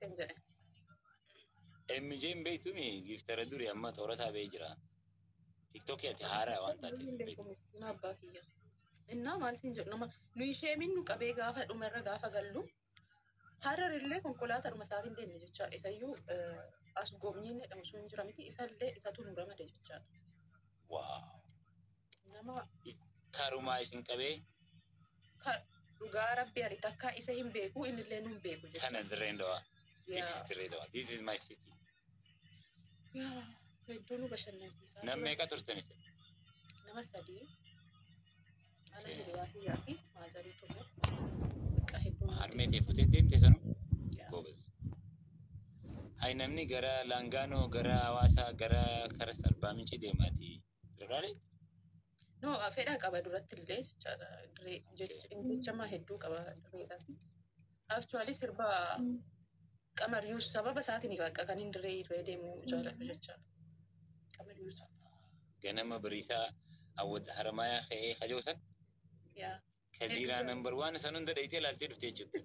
turteen jedhe. MJ hin beektumi giiftara duri amma xoorataa ba'ee jira. TikTokii ati haaraa waan taateef Hin hin beeku beektu. miskiina abbaa kiyya. Innaa maal siin jedhu nama nu ishee minnu qabee gaafa dhumarra gaafa gallu Harar illee konkolaataadhuma isaatiin deemne jechaadha. Isayyuu as goobnyiin jedhamu sun jira miti isallee isatu nu ramade jechaadha. Waaw. Nama Karumaa isin qabee dhugaa rabbi ani takkaa isa hin beeku innillee nu hin beeku kana jechaadha. Dirreen Dawaa. This is Yaa Dirree Dawaa. This is my city. Yaa hedduu nu bashannansiisaa Nam turan. meeqa turtan isin? Nama sadii ana Okay. hiriyaa kiyyaa fi maazarii turre. Xiqqaa hedduu namatti Harmee tola. tee futee deemte sanuu? Yaa. Goobaz. Hay namni gara Laangaanoo, gara Hawaasaa, gara karas Arbaa Mincii deemaati. Dirree No, fedha qaba duratti illee jechaadha. Dirree Okay. jechama hedduu qaba dirreedhaaf. Actually sirba Qamar Yuusuf sababa isaatiin bakka kan hin dirree irree deemuu jaaladhu jechaadha. Qamar Yuusuf. Ganama bariisaa hawwata Haramayaa ka'ee kajoosan Yaa. Hedduu kaziiraa jaalladha. nambar waan san hunda dhayitee ilaaltee dhufte jechuudha.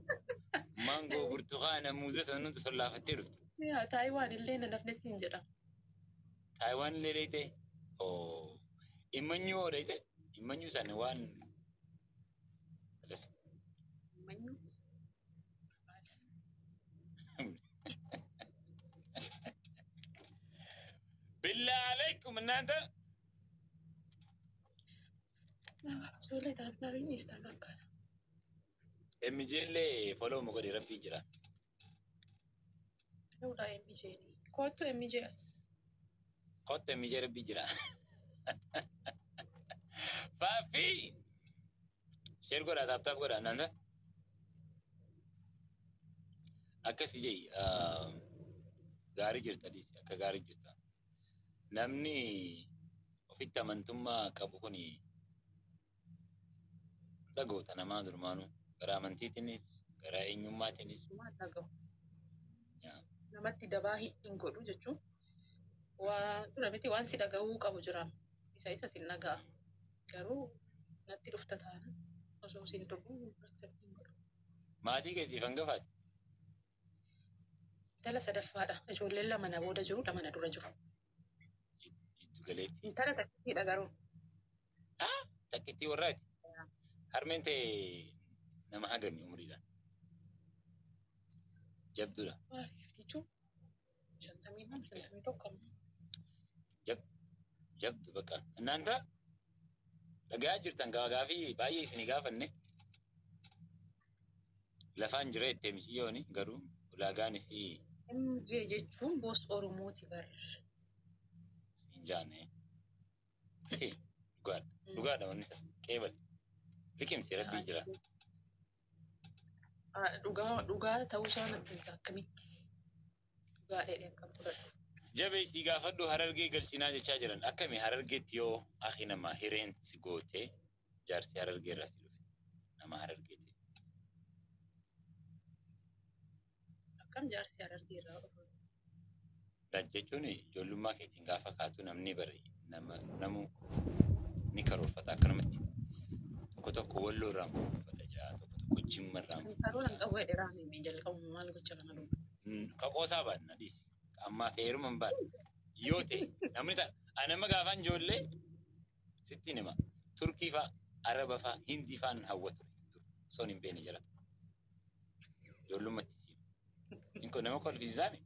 Maangoo, burtukaana, muuza san hunda sollaafattee dhufte. Yaa Taayiwaan illee na nafne siin jedha. Taayiwaan illee dhayitee. Oo. Immanyuu hoo dhayitee? Immanyuu san waan. Manyuu. Billaa alaikum እናንተ Ijoollee taaptaariin dhiistan fakkaata. MJ illee follow mu godhi rabbii jira. Fuudha MJ. Kottu MJ as. Kottu MJ rabbii jira. Faaffii! Share godhaa tap tap godhaa እናንተ. Akkasi jei gaarii jirta dhiisi akka gaarii jirta. Namni ofitti amantummaa qabu kuni dhagoota namaa durmaanuu gara amantiitiinis gara eenyummaatiinis. Maal dhagahu? Yaa. Namatti dabaa hin godhu jechuun waan dura miti waan si dhagahuu qabu jira. Isa sin dhaga'a. Garuu natti dhufta taana osoo sin tuquu accept hin godhu. Maatii keetiif hangafaati. Intala sadaffaadha. Ijoolleen lama na booda jiru, lama na dura jiru. Jiddu galeetti. Intala takkittiidha garuu. Ah, takkittii warraati. Harmeen ta'e nama hagami umriidhaan? Jabduudha. Waa 52 52 51 amma. Jabdu bakka. እናንተ dhagaa jirtan gaafii baay'ee isinii gaafanne lafaan jira jettee miciyyooni garuu ulaagaan isii MJ jechuun boos Oromooti bar. Siin jaane. Miti dhugaadha. Dhugaadha wanni isa. Qeebal. Liqimsi rabbii jira. Dhugaa dhugaa ta'uu isaa natti himta akkamitti? Dhugaa dheedhee akkam fudhadhu. Jabeessii gaafadhu Harargee galchinaa jechaa jiran. Akkami Harargeetti yoo akhi nama hireen si gootee jaarsi Harargee irraa si dhufe nama Harargee ta'e. Akkam jaarsi Harargee irraa dhufe? Jechuun ijoollummaa keetiin gaafa kaatu namni bari nama namu ni karoorfata akkanumatti. Tokko tokko Walloo irraan fuudhata jaa tokko tokko Jimma irraan Karoora fuudhata. hin qabu jedhe raamee jalqabuma maal gocha kana dhufu. Kaqoosaa baanna dhiisi. Ammaa feeruma hin baanne. Yoo ta'e namni ta'a. Ani amma gaafaan ijoollee sitti hima. Turkii fa'a, Araba fa'a, Hindii fa'aan hawwa ture. Osoon hin beekne jala. Ijoollummaatti si hima. Inni nama kolfisiisaa mi?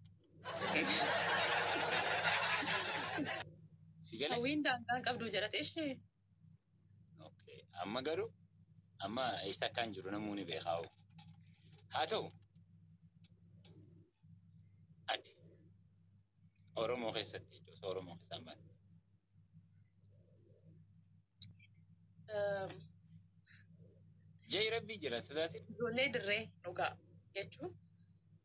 Si galee? Hawwiin daangaa hin qabdu jedhate ishee. Okay. Amma garuu amma eessa akkaan jiru namuu ni beekaa. Haa ta'u ati Oromoo keessatti jechuudha osoo Oromoo keessaa hin baane. Jai rabbii jira sodaatin. Ijoollee dirree dhugaa jechuun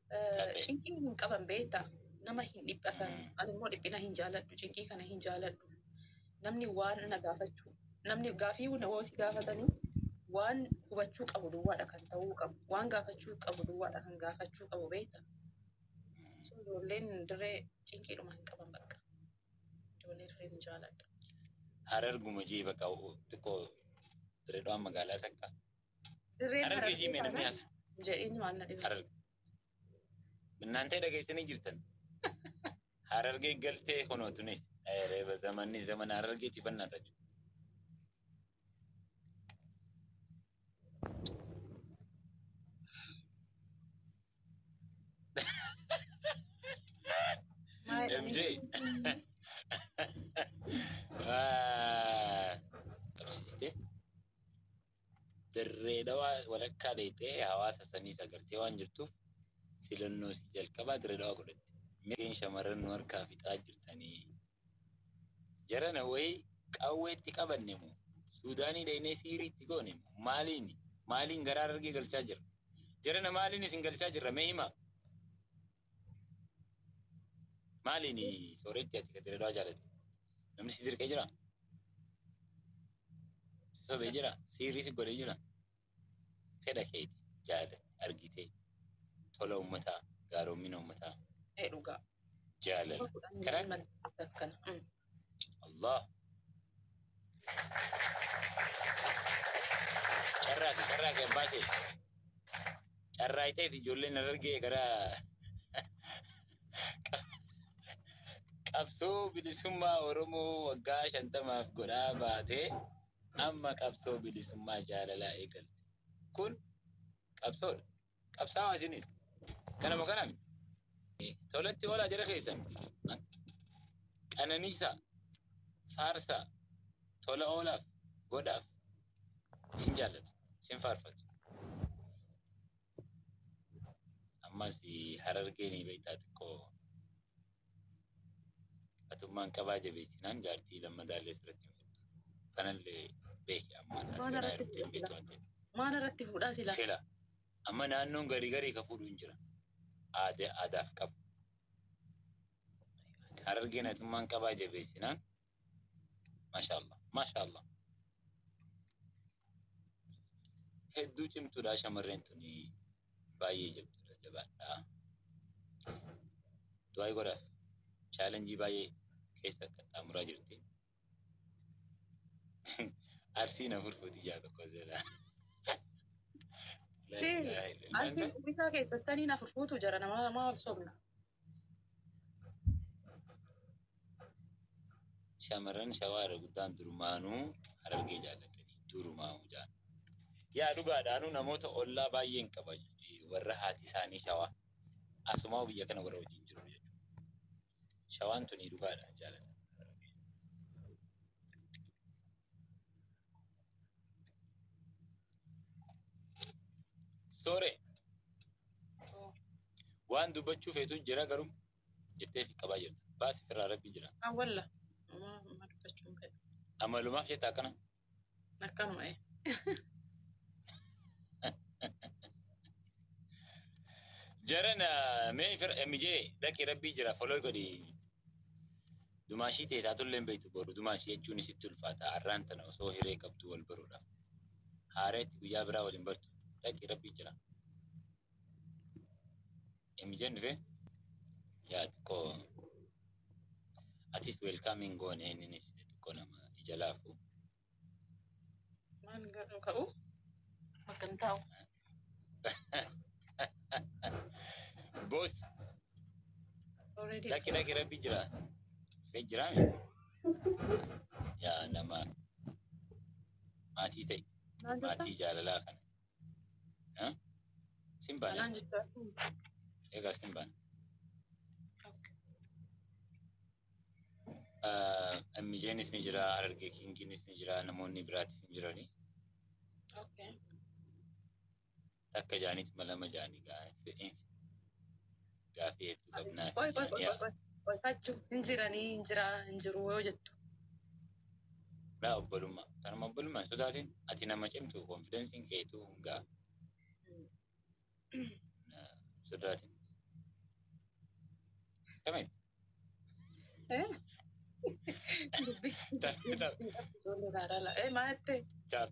Taphee. cinqii hin qaban beektaa nama hin dhiphasan. Ani immoo dhiphina hin jaaladhu, cinqii kana hin jaaladhu. Namni waan na gaafachuu namni gaafii na si gaafatanii waan hubachuu qabu duwwaadha kan ta'uu qabu waan gaafachuu qabu duwwaadha kan gaafachuu qabu beektaa. So ijoolleen dirree cinqiidhuma hin qaban bakka. Ijoollee dirree hin jaaladha. Hararguma jee bakka xiqqoo Dirree Dhawaan magaalaa takka. Dirreen Harargee Harargee jee mee namni taanaan as jedhiin maal na dhibe. Hararge. እናንተ dhageessanii jirtan. Harargee galtee kunoo tunis. Reeba zamanni zamana harargeeti bannaata jiru. MJ. Qabsiistee dirree dhawaa walakkaa dheetee hawaasa saniis agartee waan jirtuuf filannoo si jalqabaa dirree dhawaa godhatte. Mirgeen shamarran nu harkaa fixaa jirtanii. Jarana wayii qawweetti qabanne moo Suudaanii dhaynee siiriitti goone moo maaliin maaliin garaa Harargee galchaa jirra? Jarana maaliin isin galchaa jirra mee himaa? Maaliin sooretti ati ka dirree dhawaa jaalatte? Namni si dirqee jira? Si sobee jira? Siirii si godhee jira? Fedha keeti jaalatte argitee tola uummataa gaaromina uummataa Dhugaa. Jaalala. Karaa Kana. Allah. Carraaqi carraaqi abbaa ta'e. Carraaqiteeti ijoolleen Harargee gara qabsoo bilisummaa Oromoo waggaa 50f godhaa baatee amma qabsoo bilisummaa jaalalaa eegalte. Kun qabsoodha. Qabsaa'aa isinis. Kanama kanami. Tolatti oolaa jara keessan. Qananiisaa, faarsaa, tola oolaaf, godhaaf isin jaallatu, isin faarfatu. Ammas Harargeen beektaa xiqqoo atummaan qabaa jabeessinaan jaartii lammadaallee sirratti hin fiddu. Kanallee beeki amma ati Maal ganaa irratti heerumtee hin beektu waan ta'eef. Maal irratti fuudhaa sila? Sila amma naannoon garii garii ka fuudhu hin jira. Aadaa aadaaf qabu. Harargeen atummaan qabaa jabeessinaan maashaallah maashaallah. Hedduu cimtuudha shamarreen tuni baay'ee jabduudha jabaadhaa. Du'aa godhaaf chaalenjii baay'ee keessa qaxxaamuraa jirti. Arsiin afur fuutii jaa tokko jala. Arsiin uwwisaa keessatti saniin afur fuutu jira nama nama sobna. Shamarran shawaa irra guddaan durumaanuu Harargee jaallatanii durumaanuu jaallatanii. Yaa dhugaadhaanuu namoota ollaa baay'een qaba warra haati isaanii shawaa. Asumaa biyya kana warra wajjin jiru jechuudha. Shawaan tuni dhugaadhaan jaalatan. Soore waan dubbachuu feetu jira garuu jettee fi qabaa jirta. Baasi firraa rabbi jira. Awwalla. Amma dubbachuun fedha. Amalumaaf jetta akkana. Akkanuma. Jaran mee fira MJ dhaqi rabbii jira follow godhi. Dumaashii ta'e taatullee hin beektu boru dumaashii jechuun isitti ulfaata arraan tana osoo hiree qabdu wal baruudhaaf. Haareetti guyyaa biraa waliin bartu dhaqi rabbii jira. MJ'n dhufee yaa xiqqoo atis welcoming goone innis xiqqoo nama ija laafu. Maal garuu ka'u? Bakka hin taa'u. Boss Already. dhaqi dhaqi rabbii jira. Dhufee jiraame yaa nama maatii ta'e Maal jettaa? maatii jaalalaa kana. Sin baane Anaan jechaa. egaa sin baane. MJnis ni jira, Harargee Kingiinis ni jira, namoonni biraatis ni jirani. Okay. Takka jaaniituma lama jaanii gaafii hedduu qabnaa. Qoy qoy qoy qoy qoy fachu hin jiranii hin jira hin jiru yoo jettu. Laa obbolummaa. Kanuma obbolummaa hin sodaatin. Ati nama cimtu konfidensiin keetuu gaa sodaatin. Kamii? Dubbii. Tap tap Maal jettee? tap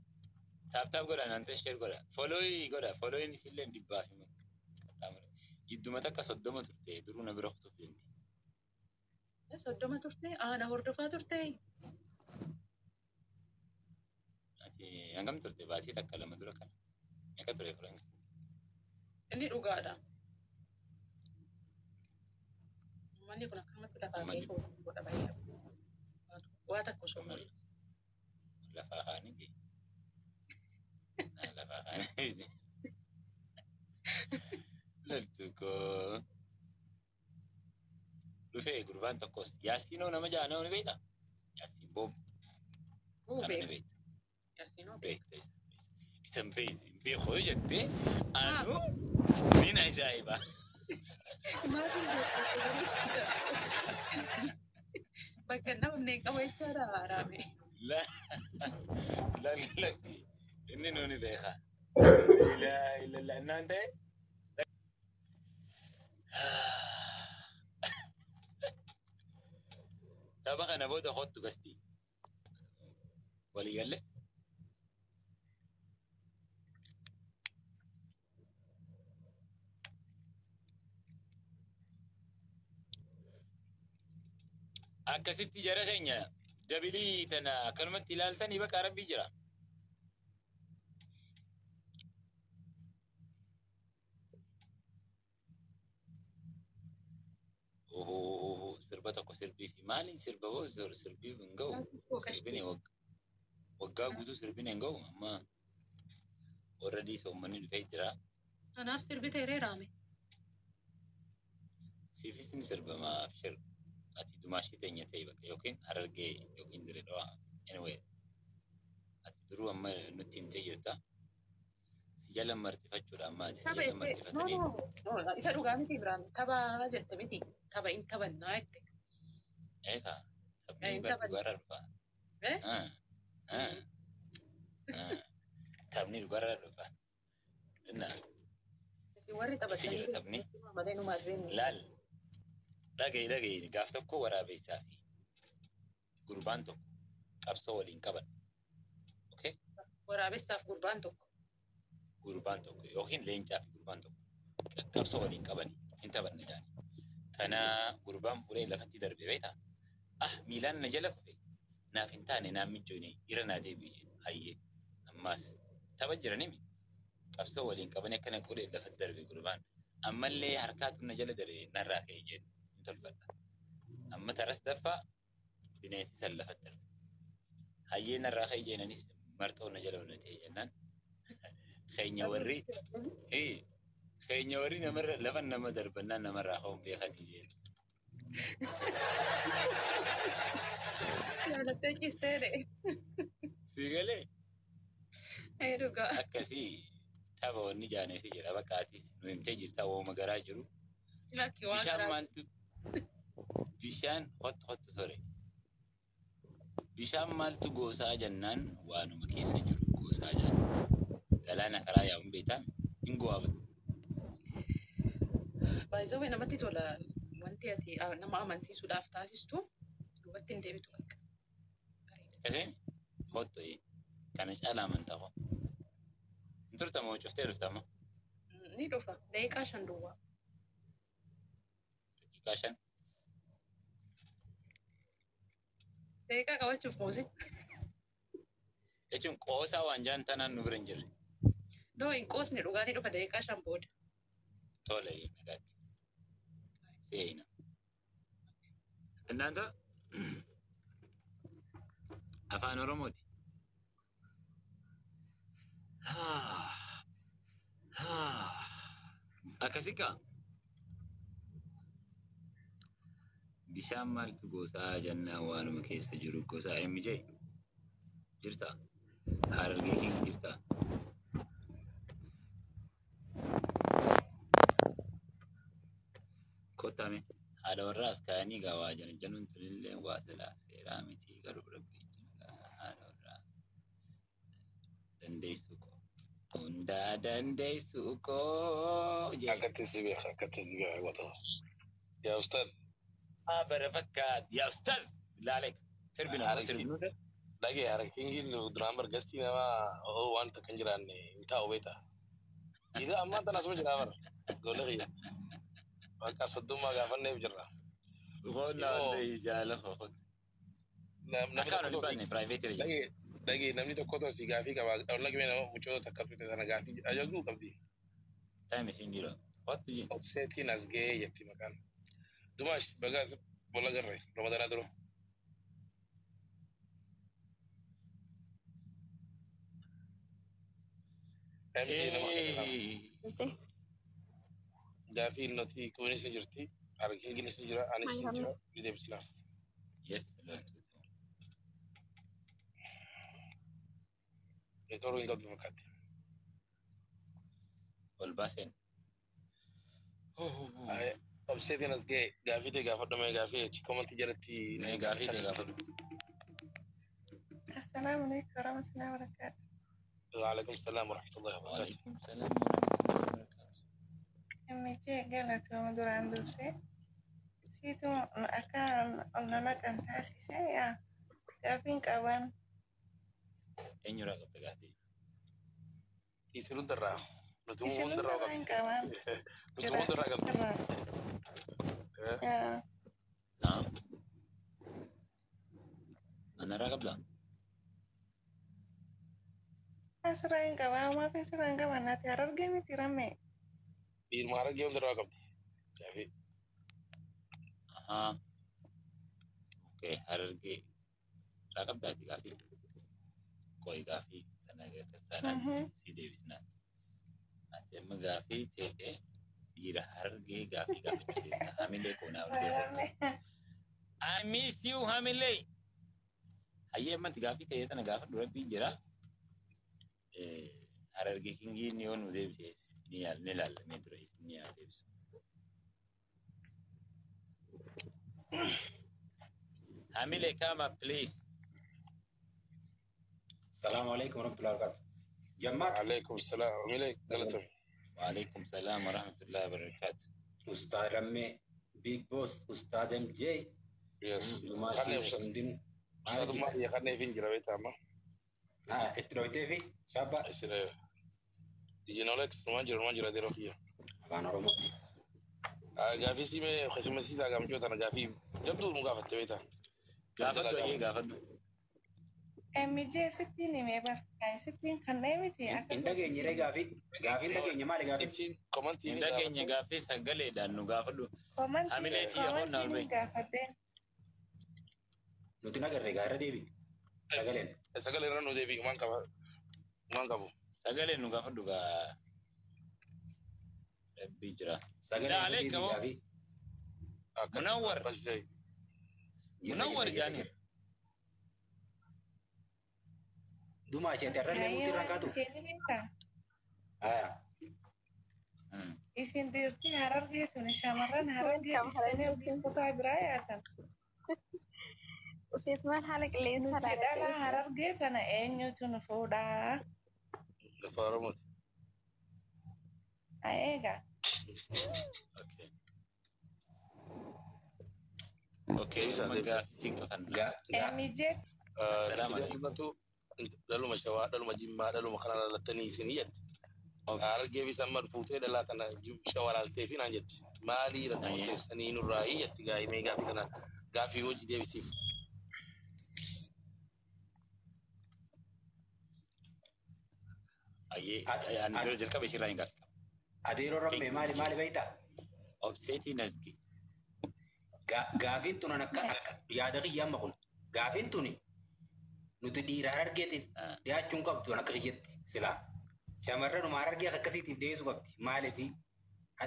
tap tap godha naan ta'e share godha. Follow godha. Following isillee dhibbaa fi qaxxaamura. Gidduma takka 30 turte duruu na bira kutuuf deemti. 30 turte ana hordofaa turte. Ati hangam turte baatii takka lama dura kana? Meeqa ture following? Inni dhugaadha. Uummanni kun akkanumatti lafaa Uummanni- ka'ee godha baay'ee. Waa takka osoo Uummanni lafaa kaaniti. Lafaa kaaniti. Loltu koo. Dhufee gurbaan tokkos Yaasiinoo nama jaanoo ni beektaa? Yaasiin boobu Uu kana ni beeka. beekta. Yaasiinoo beeka. Beekta isa. Isa hin beektu hin beeku yoo jettee anuu nin ajaa'iba. Maatiin beeku. Bakka namni qabu jechaadha haaraame. La la lakki inni nuuni beeka. Ilaa ilaa naan ta'e. Tapha kana booda kottu gasti. Walii galle. Akkasitti jara keenya dabilii tana akkanumatti ilaaltanii bakka rabbii jira. Ohoo sirba tokko sirbii fi maaliin sirba boo sirbii hin ga'u. Sirbini waggaa guutuu sirbini hin ga'u amma warra soommanni dhufee jira. Kanaaf sirbi ta'ee raame. Siifis ni sirbama abshir. Ati dumaashii teenya ta'e bakka yookiin Harargee yookiin Dirree Dhawaa. Anyway ati duruu amma nutti himtee jirta. Si jala martifachuudha amma ati si Tapha jala jettee no martifatanii. no isa dhugaa miti Biraam tapha jette miti tapha hin taphannaa jette. Eegaa taphni Hin bar taphanne. dhugaarraa dhufa. Eh? Ah, ah, ah. Taphni dhugaarraa dhufa. Inna Isin warri isi taphatanii jira taphni. malee nu maal Laal dhaga'i dhaga'i gaaf tokko waraabessaa fi gurbaan tokko qabsoo waliin qaban. Okay? Waraabessaaf gurbaan tokko. Gurbaan tokko yookiin leencaa fi gurbaan tokko qabsoo waliin qaban hin taphanne jaani. Kana gurbaan fuudhee lafatti darbe beektaa? Ah miilaan na jala kufe naaf hin taane naan mijoone irra naa deebi'e hayyee ammaas tapha jiranimi qabsoo waliin qabanii akkana godhee lafatti darbe gurbaan ammallee harkaatu na jala darbe narraa ka'e jedhu hin tolfadha. Amma taras daffaa bineensi san lafatti darbe. Hayyee narraa ka'e jeenanis marxoo na jala onatee jennaan keenya warri keenya warri namarra lafa nama darbannaan namarraa ka'uun beekanii jedhu. Jaalattee ciistee dhe. Si galee Ee dhugaa. akkasii tapha wanni jaanessi jira bakka atis nu himtee jirta wooma garaa jiru. Lakki waan Bishaan garaa. maaltu bishaan hottu hottu sore. Bishaan maaltu goosaa jennaan waanuma keessa jiru goosaa jaan. Galaana karaa yaa'uun beektaa hin go'aabatu. Baay'ee namatti tola wanti ati nama amansiisuudhaaf taasistu duubatti hin deebitu bakka. Akkasii hottu kana caalaa amantaa hoo. Hin turtamoo cuftee dhuftama? Ni dhufa daqiiqaa 5 duwwaa. Daqiiqaa 5. Daqiiqaa qabachuuf moosi. Jechuun qoosaa waan jaan tanaan nu bira hin jirre. Doo hin qoosne dhugaa ni dhufa daqiiqaa 5 booda. Tole nagaatti. Seena. እናንተ afaan Oromooti. Akkasii bishaan maaltu gosaa jennaan waanuma keessa jiru gosaa MJ jirta? Harargee King jirta? Kottame haadha warraa as kaayanii gaa waa jedhan jennuun tunillee waa silaa seeraa miti garuu rabbii haadha warraa dandeessu koo hundaa dandeessu koo jee. Akkatti si beeka, akkatti si beeka goota. Yaa ustaad. Bara fakkaat yaa ustaaz laalek sirbi nama sirbi. Dhagee harkingiin duraan bargastii nama waan takka hin jiraanne hin taa'u beekta. Ida ammaan tana asuma jiraa bara. Goole kiyya. Bakka soddummaa gaafanneef jirra. Qonna wallahi jaala qoqot. Akka ani baanne private irra. Dhagee namni tokko tokko si gaafii qaba. Olla qibee nama mucoota takka turte sana gaafii ajajuu qabdi. Time isin jira. Qottu jee. Obseetiin as ga'ee jetti maqaan. Dumaash bagaa wal agarre Ramadaanaa dura. MJ nama Hey. Gaafii nuti kunis ni jirti. Arginginis ni jira. Anis ni jira. Ni deebisnaaf. Yes, loltuu. Neetwoorkiin hin qabdu fakkaatti. Ol baaseen. Obseetiin as ga'e gaafii ta'e gaafadhu mee gaafii achi komantii jalatti. Mee gaafii ta'e gaafadhu. السلام عليكم ورحمة الله وبركاته. وعليكم السلام ورحمة الله وبركاته. وعليكم السلام ورحمة الله وبركاته. MJ galatooma duraan dursee siitu akka ol lola kan taasise yaa gaafiin qaban. Eenyurraa qabda gaafii? Isin hundarraa. Nuti Isin hundarraa hundarraa hin qaban. Nuti hundarraa qabdi. Irraa. Yaa. Naam. Anarraa qabdaa? Asirraa hin qaban ammaa fi asirraa hin qaban ati Harargee miti ramme. Dhiiruma Harargee hundarraa qabdi. Gaafii. Ahaa. Okay, Harargee. Irraa qabdaati gaafii. Qo'i gaafii sana akkas si deebisnaa. Ati amma gaafii ta'e dhiira Harargee gaafii gaafachuu deemta. Hamilee koonaa ol deemta. I miss you, Hamilee. Hayyee ammatti gaafii ta'e tana gaafadhu rabbiin jira. Harargee kingiin yoo nu deebises ni yaal ni ilaallamee dura isin ni yaa deebisu. Hamilee, come up, please. السلام عليكم ورحمة الله وبركاته. جماعة. عليكم السلام. Hamilee galatame. وعليكم السلام ورحمة الله وبركاته. أستاذ رمي Big Boss أستاذ MJ. Yes. Dumaa Kanneen ibsa. hundinuu. Ustaadummaa biyya kanneen hin jira beektaa amma. Itti dhoyitee fi shaabba. Isin Dijinolex numaan jira yeroo kiyya. Afaan Oromooti. Gaafii simee keessummeessiisaa gaamchoo tana gaafii jabduu nu gaafatte beektaa. Gaafadhu ayyee gaafadhu. MJ sittiin himee bar kan sittiin kanneen miti akka. Hin dhageenye ree gaafii. Gaafii hin dhageenye maali gaafii? Ittiin komantii Hin dhageenye gaaffii sagaleedhaan nu gaafadhu. Komantii Hamilee xiyya qonnaa ol komantiin bahi. hin gaafadheen. Nuti nagarree gaa irra deebi. Sagaleen. Sagalee irra nu deebi waan qaba. Waan qabu. Sagaleen nu gaafadhu gaa. Rabbii jira. Sagaleen irra Alek, deebi abo. gaafii. Munawwar. Munawwar jaani. Dumaa isheetti har'allee nuti irraan kaatu. Jeeni beektaa? Haa. Isin dhiirtii Harargee tuni shamarran Harargee dhiistanii yookiin kutaa biraa yaatan. Useetumaan haala qilleensaa Nuti dhalaa Harargee tana eenyutu nu fuudhaa? Lafa Oromooti. Eegaa. Okay. Okay, Deebisaa, amma deebisaa. gaaffii si gaafanna. Gaa gaa. MJ Salaam alaikum. Dhaluma Shawaa, dhaluma Jimmaa, dhaluma kana dhalattanii isinii jette. Harargee fi samma fuutee dhalaa tana Shawaa laaltee fi naan jetti. Maalii rakkoo teessanii nurraa jetti gaa'imee gaafii kana gaafii hojii deebisiif. Ayyee, ani dura jalqaba isirraa hin gaafata. Adeeroo rammee maali maali beektaa? Obseetii Nazgi. Gaafiin tun akka akka yaada kiyya amma kun gaafiin tuni nuti dhiira Harargeetiif dhiyaachuun qabdu akka kiyyatti silaa. Shamarranuma Harargee akkasiitiif dhiyeessuu qabdi. Maaliif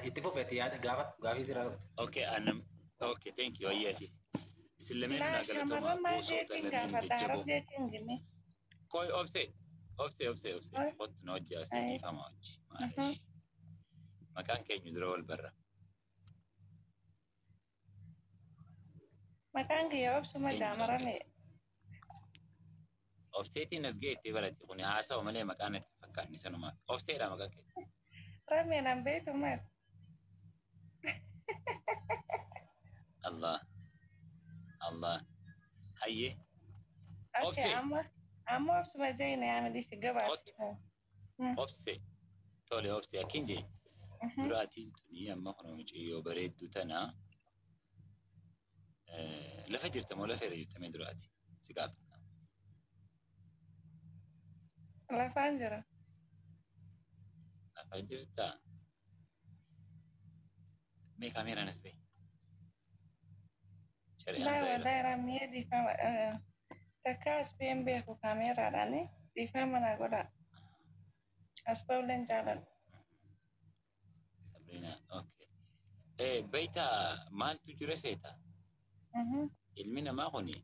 itti fufeette yaada gaafa gaafii siraa qabdu. Okay, anam. Okay, thank you. Ayyee atis. Isin lameen Laa naa galatoomaa shamarran maal gosoota jeetiin lameen gaafadha jajjaboo. Harargee kingini. Koi obsee. Obsee, obsee, obsee. Kottu na hojii as dhiifama hojii. Maalish. Maqaan keenya dura wal barra. Maqaan kiyya obsuma jaamarame. Obseetiin as ga'eetti barate kun haasawa malee maqaan itti fakkaanni sanumaaf. Obseedha maqaan keenya. Ramee nan beektu maal? Allah. Allah. Hayyee. Okay, Obsee. amma obsuma jeene yaamilisi gabaabsitu. Obsee. Tole obsee akkin jee. Duraatiin tuni amma kun mucayyoo bareedduu tana lafa jirta moo lafa irra jirta mee duraati si gaafadha. Lafaan jira. Lafa jirta. Mee kaameeraan as bahi. Shari'aan Laa zaahira. wallahi rammiyee dhiifama takka as ba'een beeku kaameeraadhaan dhiifama naa godha. As ba'uuleen jaaladhu. Sabrina, okay. Beeyta maaltu jira seeta? Ilmi namaa kuni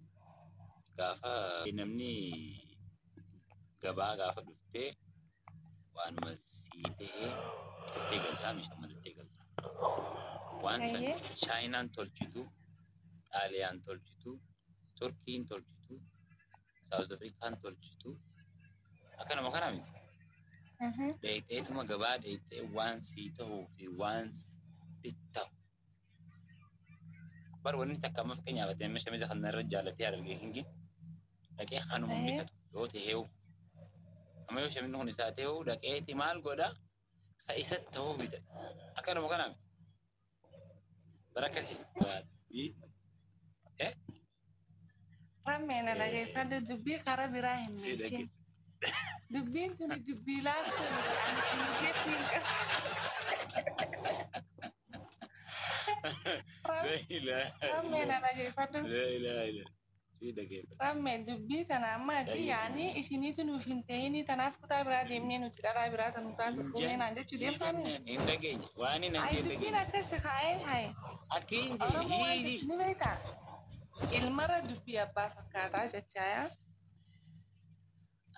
gaafa namni gabaa gaafa dhuftee waanuma sii tahee bitattee galtaa meeshaa matattee galtaa. Waan san Ayyee. Chaayinaan tolchitu, Xaaliyaan tolchitu, Turkiin tolchitu, Saawuz Afrikaan tolchitu akkanuma kana miti. Dheexeetuma gabaa dheexee waan sii tahuu fi waan sitti ta'u. Bar wanni takka amma fakkeenyaaf ati amma shamiza kana irra jaalatee argee hin dhaqee kanuma Ayyee. bitatu yoo ta'eewu. Amma yoo shamizni kun isaa ta'eewu dhaqeeti maal godha ka isa ta'uu bitata. Akkanuma kana miti. Bara akkasii. Eh? Rammee na dhageeffadhu dubbii karaa biraa hin Si meeshin. dhaqe. Dubbiin tuni dubbii laaftuu miti ani mijeetti hin qabu. Rammee na dhageeffadhu. La ilaha illa. Si dhageeffadhu. Rammee dubbii tana amma ati Dhageeffadhu. yaani isiniitu nuuf hin ta'inii tanaaf kutaa biraa deemnee nuti dhalaa biraa tan taatu Hin fuunee naan jechuu deemtami. jenne hin dhageenye. Waan hin Ay hin dubbiin dhageenye. akkas kaa'ee haye. Akki hin Oromoo waan hiiji. jettu ni beektaa? Ilmarra dubbii abbaa fakkaataa jechaaya.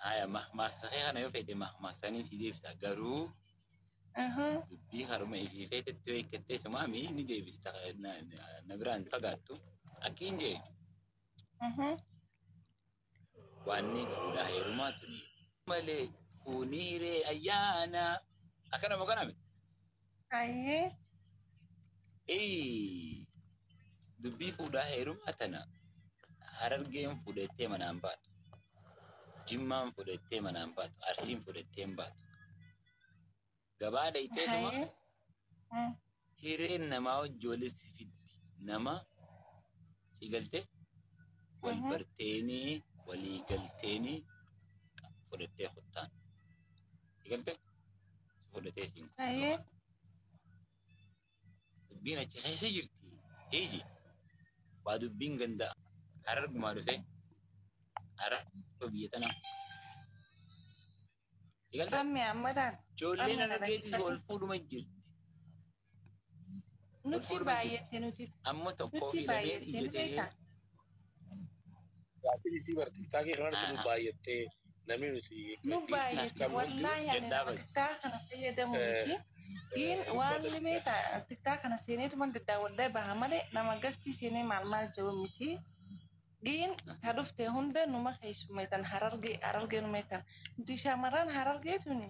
Haya mahmaksakee kana yoo feete mahmaksanii si deebisa. Garuu dubbii haruma ifii feetetti yoo eeggattee sumaami ni deebista na biraan fagaattu. Akki hin jee waanni fuudhaa heerumaa tuni malee fuunii hiree ayyaana akkanuma kana miti. Ayyee. Ee dubbii fuudhaa heerumaa tana Harargeen fuudhattee manaan baatu. Jimmaan fuudhattee manaan baatu. Arsiin fuudhattee hin baatu. Gabaa dhayiteetuma Ayyee. Hireen namaa wajji si fiddi. Nama si galtee wal barteenii walii galteenii fudhattee kottaan. Si galtee si fudhatee siin Ayyee. Dubbiin achi keessa jirti. Hiiji waa dubbiin ganda Harargumaa dhufee Harar biyya tanaa. Si galtee Rammee ammadaan. ijoolleen Rammee na Harargeetis dhageeffadhu. wal fuudhuma jirti. Wal Nutti fuudhuma jirti. baay'ate nuti. Amma tokkoo Nutti fi lameen baay'ate ija ni ta'ee beektaa? Gaaffiin isii bara tiktaakii kanarratti nu baay'attee namni nuti Nu dhiirti baay'ate qabnu hundi wallaahi ani nama dadhaabate. tiktaa kana fayyadamu miti. Giin waan limee tiktaa kana seeneetuma daddaawwadhee baha malee nama gastii seenee maal maal jiru miti. Giin ta dhufte hunda numa keessummeetan Harargee Harargee numeetan. Nuti shamarran Harargee tuni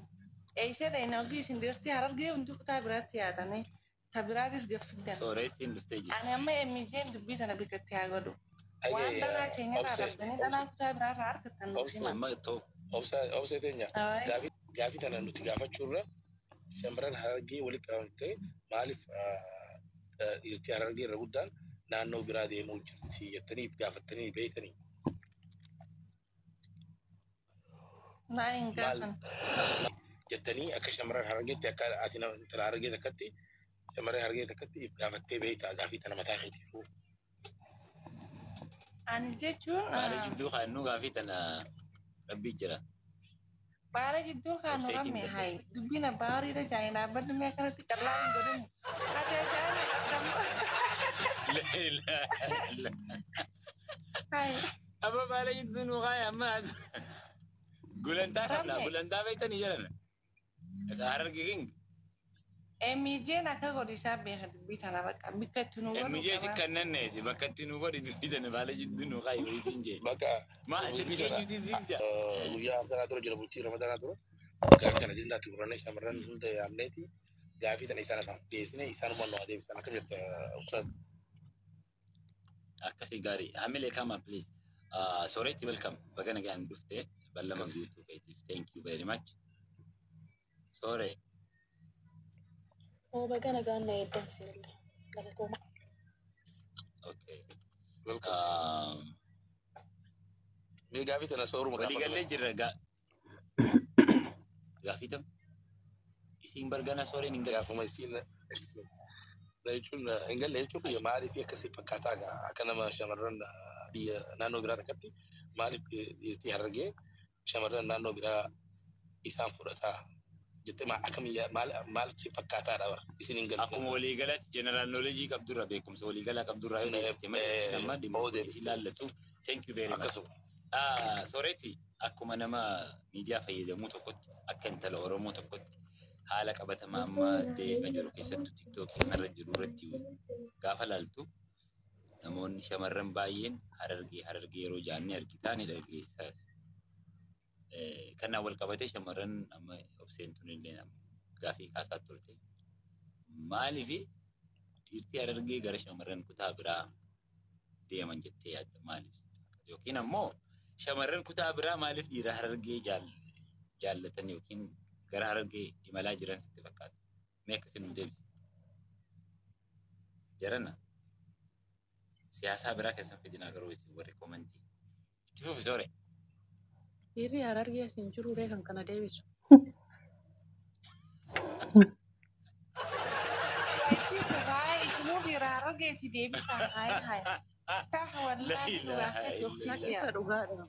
eessee dhayina ogii isin dhiirtii Harargee hundi kutaa biraatti yaatanii ta biraatis gaffiddan. Soorettiin dhuftee jirti. Ani amma MJ'n dubbii tana bikkatti haa godhu. Waan Dhagee dhalaa teenyarraa obsee darbanii dhalaa kutaa biraarraa argattan nuuf obsee hima. Amma tokko obsee teenya Ayi. gaafii tana nuti gaafachuurra shamarran Harargee walitti qabamtee maaliif dhiirtii Harargee irra guddaan naannoo biraa deemuu jirti jettanii gaafattanii beektanii Naa hin maal gaafan. jettanii akka shamarran Harargeetti akka ati nama intala Harargee takkatti shamarran Harargee takkatti gaafattee beektaa gaafii tana mataa keetiifuu. Ani jechuun baala jidduu kaannuu gaafii tana rabbii jira. Baala jidduu kaanu Obseetiin ramme dadhabe. hayi dubbiin abbaa horiidha jaanii dhaabbadhu mee akkanatti qallaa hin godhini. Ati ajaa'ibni akkam La ilaha illa. hayi Amma baala jidduu nu kaaya amma as. Gulantaa qabna. Ramme Gulantaa beektanii jedhan. Hararge king. MJ'n akka godhu isaa beeka dubbii tana bakka bikka itti nu godhu MJ si qaba. kannanneeti bakka itti nu godhi dubbii tana baala jidduu nu kaaya wayitiin jee. Bakka Ma bultii silkii tana eenyuti siisa? guyyaa kanaa dura jira bultii ramadaanaa dura gaafii tana jindaatti gurrannee shamarran hunda yaamneeti gaafii tana isaan afaaf dhiyeessine isaanuma nu adeemsisan akkam jetta ustaad. Akkasii gaarii. Hamilee kama please. Sooretti welcome. Baga nagaan dhufte ballama guutuu keetiif. Thank you very much. Soore. Oo baga nagaan na eeddan isinillee. Galatooma. Okay. Welcome. Mee gaafii tana sooruma Waliigallee gaafadhu. jirra gaafii tam. Isiin bargana sooreen hin galle. Gaafuma isiin Jechuun hin galle jechuun biyya maaliif akkasii fakkaataa gaa akka nama shamarran biyya naannoo biraa takkatti maaliif dhiirtii Harargee shamarran naannoo biraa isaan fudhataa jettee akkamii maal si fakkaataadha bara isin hin galu. Akkuma waliigalatti general knowledge qabdurra, beekumsa waliigalaa qabdurraa yoo deebiste malee nama dhimma ilaallatu. Thank you very much. Akkasuma. Sooretti, akkuma nama miidiyaa fayyadamuu tokkotti, akka intala Oromoo tokkotti, haala qabatamaa amma deemaa jiru keessattuu TikTokii kanarra jiru irratti gaafa laaltu, namoonni shamarran baay'een Harargee Harargee yeroo jaanni argitaa ni dhageessaas. Kanaan wal qabatee shamarran amma obseentuun illee gaafii kaasaa turte. Maaliif dhiirtii Harargee gara shamarran kutaa biraa deeman jettee yaadda, maaliif? Yookiin ammoo shamarran kutaa biraa maaliif dhiira Harargee jaallatan yookiin gara Harargee imalaa jiran sitti fakkaata? Mee akkasiin nu deebisi. Jarana siyaasaa biraa keessan fidinaa garuu isin warri commentii. Itti fufi, soore. Dhiirri Harargee as hin jiru ree kan kana deebisu? Isii dhugaa isinuu dhiira Harargeeti deebisaa haaya haaya. Taha wallaahi dhugaa keeti Na obsiitii. keessa dhugaadha.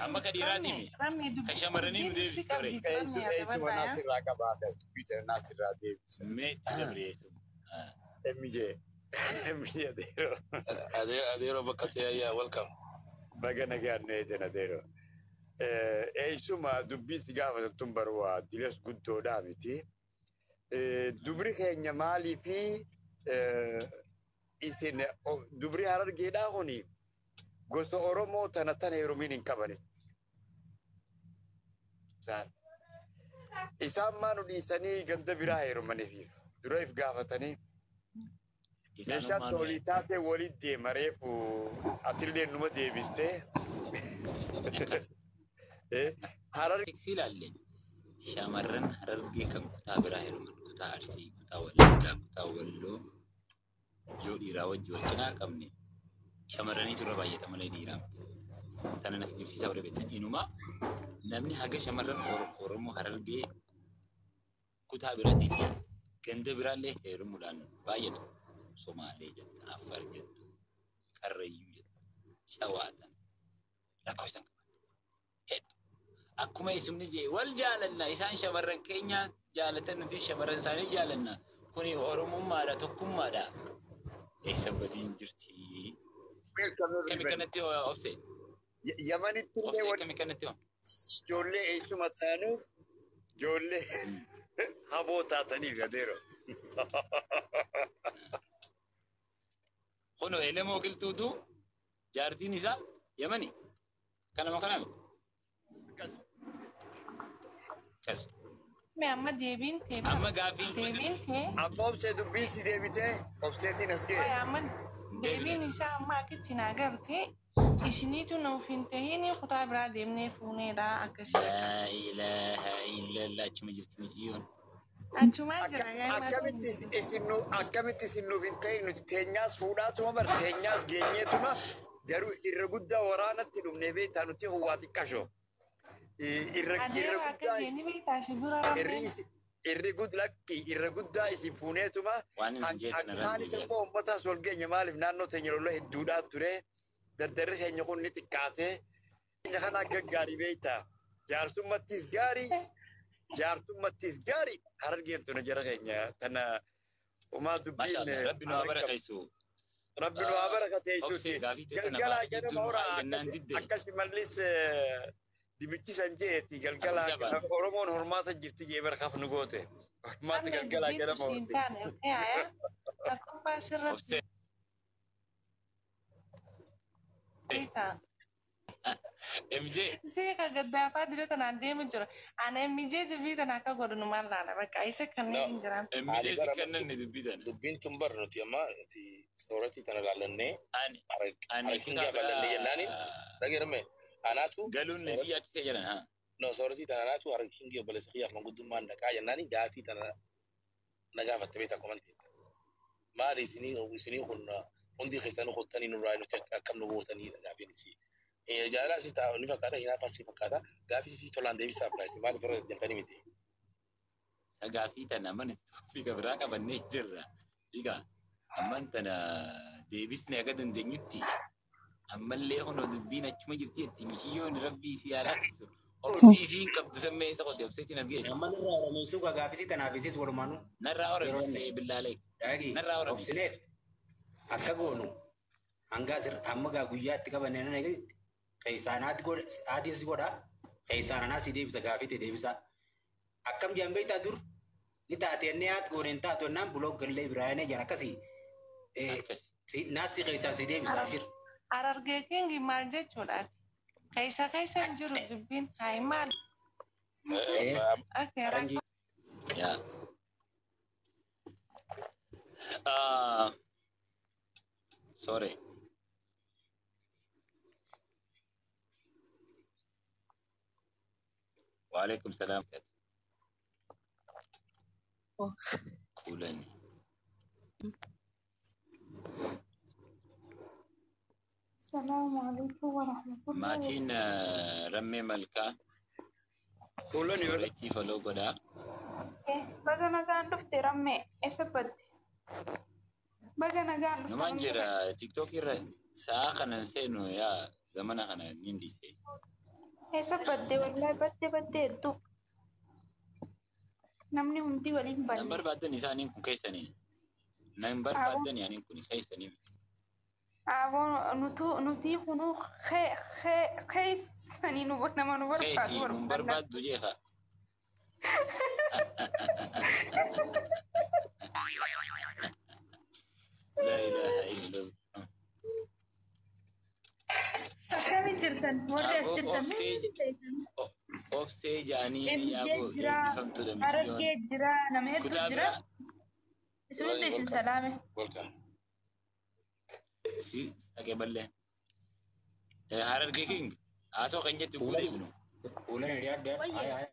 Amma ka dhiiraati mi? Ka shamarranii nu deebisi, soore. Eessuma naasirraa qabaa fi as dubbii naasirraa deebisa. Mee itti dabreessu. MJ. MJ Adeero. Adeeroo bakka ta'e ayyaa, welcome. Baga nagaan na eedan, Adeero. Eessuma dubbii si gaafatantun baruwaa diles guddoodhaa miti. Dubri keenya maalii fi isin dubri Harargeedhaa kuni gosa Oromoo tana tana heerumiin hin qaban. Isaan. Isaan maa nu dhiisanii ganda biraa heerumaniif dura if gaafatanii meeshaan toolii taatee walitti deema reefu atillee numa deebistee. Harar Teksii ilaalle shamarran Harargee kan kutaa biraa heeruman, kutaa Arsii, kutaa Wallaggaa, kutaa Walloo, yoo dhiiraa wajji wal cinaa qabne shamarraniitu irra baay'ata malee dhiiraa miti. Tana na kijibsiisaa warra beektan inumaa namni haga shamarran Oromoo Harargee kutaa biraatii fi ganda biraallee heerumuudhaan baay'atu. Somaalee jetta, Afar jetta, Karrayyuu jetta, Shawaatan lakkoofsan qaban. Hedduu. Akkuma isumni jee wal jaalanna, isaan shamarran keenya jaalatan, nuti shamarran isaanii jaalanna. Kuni Oromummaadha, tokkummaadha. Eessa batiin jirti? Welcome Kami everybody. kanatti obse? Yamanitti illee Obse wanti kami kanatti hoo? ijoollee eessuma taanuuf ijoollee haboo taataniif, Adeero. Kunoo Elemoo Qilxuutu jaartiin isaa Yamani. Kanama kana miti. Akkas. Kas. Mee amma deebiin tee Amma gaafiin deebiin tee Amma obsee dubbiin si deebitee obseetiin as ga'e. Oya, amma deebiin isaa amma akkitti naa galte isiniitu nuuf hin tahin kutaa biraa deemnee fuuneedha akkasii. Laa ilaaha illallah, achuma jirti miciyyoon. Achumaa jira yaa. Akkamitti isin nuuf hin ta'in? Nuti teenyaas fuudhaatuma bar teenyaas geenyeetuma garuu irra guddaa waraanatti dhumnee beektaa nuti huwwaa xiqqasho. Irra irra Adeero guddaa akkasii ni beektaa si dura irri rammeen. Irri gud lakki irra guddaa isin fuuneetuma Waan hin jeetan irra kaanis immoo uummataas wal geenye. Maaliif naannoo teenya lola hedduudhaa ture, dardarri keenya kun ni xiqqaate. Keenya kana akka gaarii beektaa jaarsummattis gaarii jaartummattis gaarii Harargeen tuna jara keenya tana umaa dubbiin. Masha Allah, Rabbi nu haa barakachiisu. Rabbi nu haa barakateessuuti. Obsee gaafii teessana Galgalaa baay'ee ganama hedduu horaa jennaan didde. akkasi mallis dibichisan jeeti galgalaa Abdii Jabaan. Oromoon hormaata jirti jee barkaaf nu goote. Hormaata Amma galgalaa dubbiin ganama siin horte. taane okay aya tokkoffaa sirratti Obsee. beektaa. MJ. Seeka gaddaafaa dila tanaan deemu jira. Ana MJ dubbii tana akka godhu numaan laala. Bakka isa kanneen hin jiran. MJ si kennan ni dubbii tana. Dubbiin tun bar nuti amma nuti sooratii tana laallannee Ani ani harkin kutaa gaafa lallannee jennaani biraa dhageerame anaatu galuun si yaachise jedhan haa. No, sooratii tana anaatu harkin obboleessa kiyyaaf manguddummaan dhaqaa jennaani gaafii tana na gaafatte beektaa commentii. Maali isinii kun hundi keessanuu qottanii nurraa nuti akkam nu gootanii gaafiin isii. Jaalala asii ta'a ni fakkaata, hinaafaas ni fakkaata. Gaafii isii tolaan deebisaaf kaasi maaliif irra deemtanii miti. Sagaafii tana mana toopii biraa qabannee jirra. Egaa ammaan tana deebisnee akka dandeenyutti ammallee kunoo dubbiin achuma jirti jetti mishiyyoon rabbii isii haa laaffisu. Obsii isiin qabdu sammee isa qote obseetiin as geesse. Amma nurraa oromeessuu gaafisii tanaaf isis walumaanuu. Narraa oromeessee billaalee. Dhagi Narraa oromeessee. obsineet akka goonu hanga asir amma gaa guyyaa itti qabanne nan eegatti keessaan haati si godha keessaan anaa si deebisa gaafii ta'e deebisa. Akkam jedhan beektaa dur ni taate inni haati goone hin taatu ennaan buloog gallee biraayinee jedhan akkasii. Akkasi. Naas si keessaan si deebisa abshir. Harargee kingi maal jechuudha? Keessa keessa hin jiru dubbiin haa maal? Okay, Faranjii. Yaa. Sorry. Waalaikum salaam. Kuulani. السلام عليكم ورحمة الله. Maatiin Rammee Malkaa Kuulani bara. sooretii faloo godhaa. Baga nagaan dhufte Rammee, eessa badde? Baga nagaan dhufte. Numaan jira TikTok irra sa'a kanan seenu yaa zamana kana nin dhiise. Eessa badde? Wallahi badde badde hedduu. Namni hundi waliin Nan banne. barbaaddan isaaniin kun keessanii. Nan barbaaddan isaaniin kun keessanii. Aboo nutu nuti kunuu keessanii nu nama nu barbaadu Keetii nun barbaadna. barbaaddu jeeqa. Laa ilaaha illallah. Akkamiin jirtan? Warri as Aboo jirtan obsee hundi keessan. obsee ja'anii MJ yaaboo jira, eebbifamtuudha miciyyoon. Harargee jira, nama hedduu Kutaa jira. biraa Isinillee isin salaame. Welcome. si dhaqee ballee. Harargee king haasoo kan jettu guutuu ibnu. Kuulani dhiyaadhu. Wayye. Haaya.